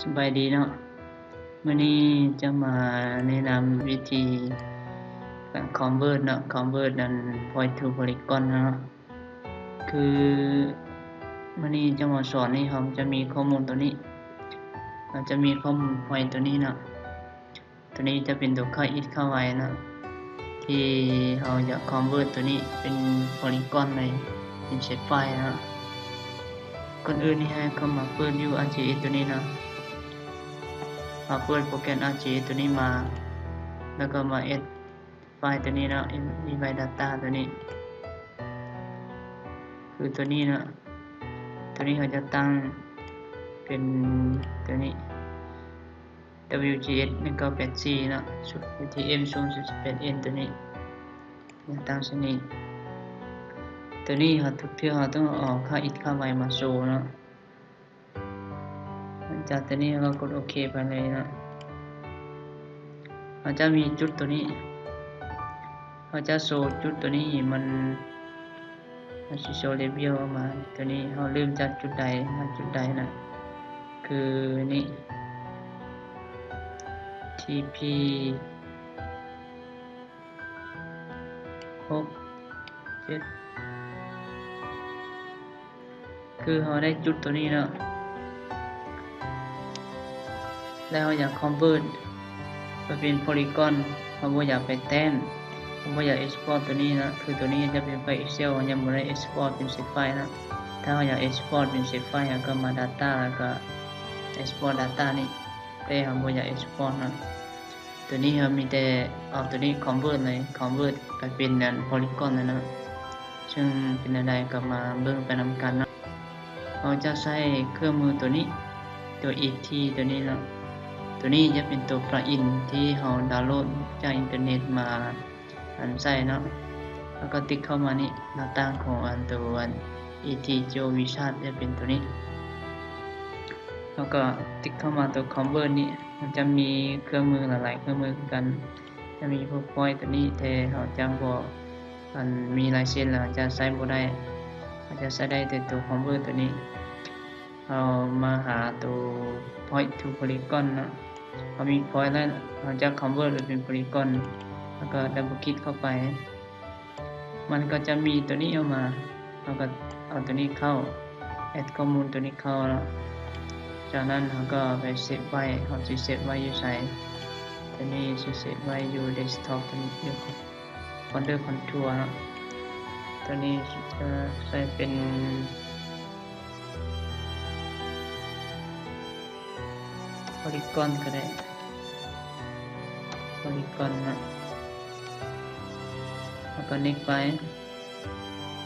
ສະບາຍດີເນາະ, ມື້ນີ້ຈະມາແນະນຳວິທີການ convert ເນາະ, convert ອັນ point to polygon ເນາະ. ຄືມື້ນີ້ຈະມາສອນໃຫ້ເຮົາຈະມີຂໍ້ມູນໂຕນີ້, ເຮົາຈະມີຂໍ້ມູນ point ໂຕນີ້ເນາະ. ໂຕນີ້ຈະເປັນໂຕຄ່າ x ຄ່າ y ເນາະ, ທີ່ເຮົາຢາກ convert ໂຕນີ້ເປັນ polygon ເລີຍ, ເປັນ shape file ເນາະ. ກ່ອນອື່ນນີ້ໃຫ້ເຂົ້າມາເປີດຢູ່ ArcGIS ໂຕນີ້ເນາະ, ມາເປີດໂປຣແກຣມ ArcGIS ໂຕນີ້ມາ, ແລ້ວກໍມາ add file ໂຕນີ້ເນາະ, invite data ໂຕນີ້, ຄືໂຕນີ້ເນາະ. ໂຕນີ້ເຮົາຈະຕັ້ງເປັນໂຕນີ້ WGS ໜຶ່ງເກົ້າແປດສີ່ເນາະ, ເອັມ ສູນ ສູນ ແປດ ເອັນ ໂຕນີ້, ຕັ້ງເຊັ່ນນີ້. ໂຕນີ້ເຮົາ ທຸກເທື່ອເຮົາຕ້ອງເອົາຄ່າ x ຄ່າ y ມາໂຊເນາະ. ຫຼັງຈາກໂຕນີ້ເຮົາກໍກົດໂອເຄໄປເລີຍເນາະ. ເຮົາຈະມີຈຸດໂຕນີ້, ເຮົາຈະໂຊຈຸດໂຕນີ້, ມັນ ເຮົາຊິໂຊ label ອອກມາ. ໂຕນີ້ເຮົາເລີ່ມຈາກຈຸດໃດມາຈຸດໃດນະ, ຄືນີ້ TP ຫົກ ເຈັດ ຄືເຮົາໄດ້ຈຸດໂຕນີ້ເນາະ, ແລ້ວເຮົາຢາກ convert ໄປເປັນ polygon, ເຮົາບໍ່ຢາກໄປແຕ້ມ, ເຮົາບໍ່ຢາກ export ໂຕນີ້ເນາະ. ຄືໂຕນີ້ຈະເປັນໄຟລ໌ Excel, ຍັງບໍ່ໄດ້ export ເປັນ shape file ເນາະ. ຖ້າເຮົາຢາກ export ເປັນ shape file ເຮົາກໍມາ data ແລ້ວກໍ export data ນີ້, ແຕ່ເຮົາບໍ່ຢາກ export ເນາະ. ໂຕນີ້ເຮົາມີແຕ່ເອົາໂຕນີ້ convert ເລີຍ, convert ໄປເປັນອັນ polygon ເລີຍເນາະ. ເຊິ່ງເປັນແນວໃດກໍມາເບິ່ງໄປນຳກັນເນາະ. ເຮົາຈະໃຊ້ເຄື່ອງມືໂຕນີ້, ຕົວ AT ໂຕນີ້ເນາະ. ໂຕນີ້ຈະເປັນຕົວ plugin ທີ່ເຮົາດາວໂຫຼດຈາກອິນເຕີເນັດມາ ອັນໃສ່ເນາະ. ແລ້ວກໍຕິກເຂົ້າມານີ້, ໜ້າຕ່າງຂອງອັນຕົວອັນ AT Geo Wizard ຈະເປັນຕົວນີ້. ແລ້ວກໍຕິກເຂົ້າມາຕົວ convert ນີ້, ມັນຈະມີເຄື່ອງມືຫຼາຍໆເຄື່ອງມືຄືກັນ, ຈະມີພວກ point ຕົວນີ້, ແຕ່ເຮົາຈະບໍ່ ອັນມີລາຍເຊັນແລ້ວ ເຮົາຈະໃຊ້ບໍ່ໄດ້, ເຮົາຈະໃຊ້ໄດ້ແຕ່ຕົວ convert ຕົວນີ້. ເຮົາມາຫາໂຕ point to polygon ເນາະ. ເຮົາມີ point ແລ້ວ ເຮົາຈະ convert ໄປເປັນ polygon ແລ້ວກໍ double click ເຂົ້າໄປ, ມັນກໍຈະມີໂຕນີ້ອອກມາ. ເຮົາກໍເອົາໂຕນີ້ເຂົ້າ, add ຂໍ້ມູນໂຕນີ້ເຂົ້າເນາະ. ຈາກນັ້ນເຮົາກໍໄປ save ໄວ້, ເຮົາຊິ save ໄວ້ຢູ່ໃສ? ໂຕນີ້ຊິ save ໄວ້ຢູ່ desktop ໂຕນີ້ຢູ່ folder control ເນາະ. ໂຕນີ້ຈະໃສ່ເປັນ polygon ກໍໄດ້, polygon ເນາະ. ແລ້ວກໍ next ໄປ,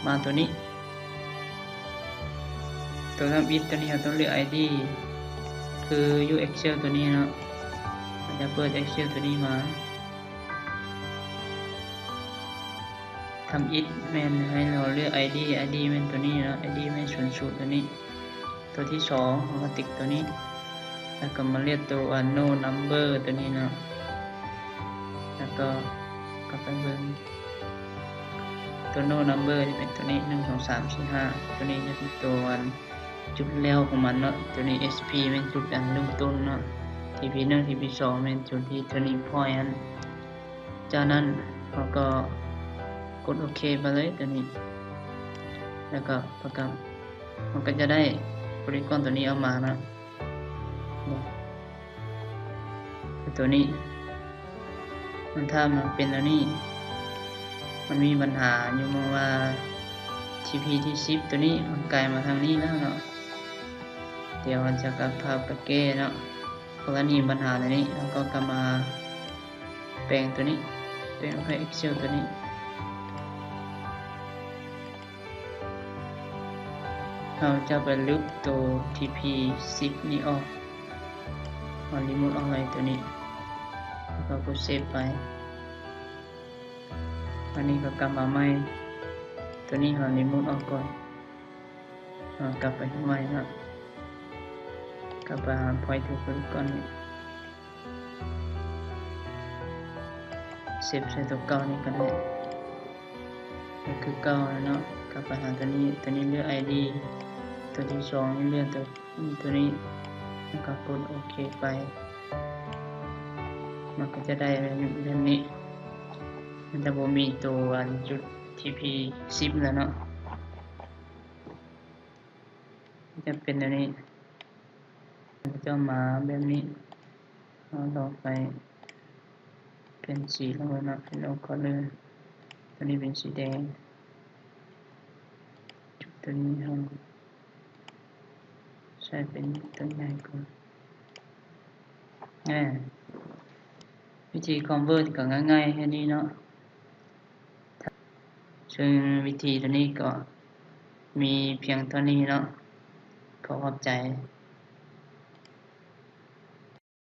ມາໂຕນີ້, ໂຕທຳອິດໂຕນີ້ເຮົາຕ້ອງເລືອກ ID ຄືຢູ່ Excel ໂຕນີ້ເນາະ. ເຮົາຈະເປີດ Excel ໂຕນີ້ມາ. ທຳອິດແມ່ນໃຫ້ເຮົາເລືອກ ID, ID ແມ່ນຕົວນີ້ເນາະ, ID ແມ່ນສູນສູນຕົວນີ້. ຕົວທີສອງ ເຮົາກໍຕິກຕົວນີ້ ແລ້ວກໍມາເລືອກຕົວ no number ຕົວນີ້ເນາະ, ແລ້ວກໍກັບໄປເບິ່ງ ຕົວ no number ຈະເປັນຕົວນີ້ ໜຶ່ງ ສອງ ສາມ ສີ່ ຫ້າ, ຕົວນີ້ຈະເປັນຕົວ ອັນ ຈຸດແລ້ວຂອງມັນເນາະ. ຕົວນີ້ HP ແມ່ນຈຸດອັນເລີ່ມຕົ້ນເນາະ, TP ໜຶ່ງ TP ສອງ ແມ່ນຈຸດທີ່ turning point ຫັ້ນ. ຈາກນັ້ນເຮົາກໍກົດໂອເຄໄປເລີຍຕົວນີ້, ແລ້ວກໍປະກັບ, ເຮົາກໍຈະໄດ້ polygon ຕົວນີ້ອອກມາເນາະ. ຕົວນີ້ ມັນຖ້າມັນເປັນແນວນີ້ ມັນມີບັນຫາຢູ່ໝ່ອງວ່າ TP ທີສິບຕົວນີ້ມັນກາຍມາທາງນີ້ແລ້ວເນາະ. ດຽວເຮົາຈະກັບພາບໄປແກ້ເນາະ. ກໍລະນີບັນຫາຕົວນີ້ ເຮົາກໍກັບມາແປງຕົວນີ້, ແປງໄຟລ໌ Excel ຕົວນີ້. ເຮົາຈະໄປລຶບໂຕ TP ສິບນີ້ອອກ, ເຮົາ remove ອອກເລີຍຕົວນີ້, ແລ້ວກໍກົດ save ໄປ. ອັນນີ້ກໍກັບມາໃໝ່, ຕົວນີ້ເຮົາ remove ອອກກ່ອນ, ເຮົາກັບໄປເຮັດໃໝ່ເນາະ, ກັບໄປຫາ point to polygon ນີ້. ເຊບໃສ່ຕົວເກົ່ານີ້ກໍໄດ້, ກໍຄືເກົ່າແລ້ວເນາະ. ກັບໄປຫາຕົວນີ້, ຕົວນີ້ເລືອກ ID, ຕົວທີສອງນີ້ເລືອກຕົວ, ຕົວນີ້. ແລ້ວກໍກົດໂອເຄໄປ ມັນກໍຈະໄດ້ແບບນີ້ ມັນຈະບໍ່ມີໂຕອັນຈຸດທີພີສິບແລ້ວເນາະ ຈະເປັນແນວນີ້ ມັນຈະມາແບບນີ້ ເຮົາລອງໄປປ່ຽນສີລອງເບິ່ງເນາະ Yellow Color ຕົວນີ້ເປັນສີແດງ ຈຸດຕົວນີ້ເຮົາໃສ່ເປັນຕົວໃຫຍ່ກ່ອນ ອາ ວິທີ convert ກໍງ່າຍໆແຄ່ນີ້ເນາະ ເຊິ່ງວິທີຕົວນີ້ກໍມີພຽງເທົ່ານີ້ເນາະ ຂໍຂອບໃຈ.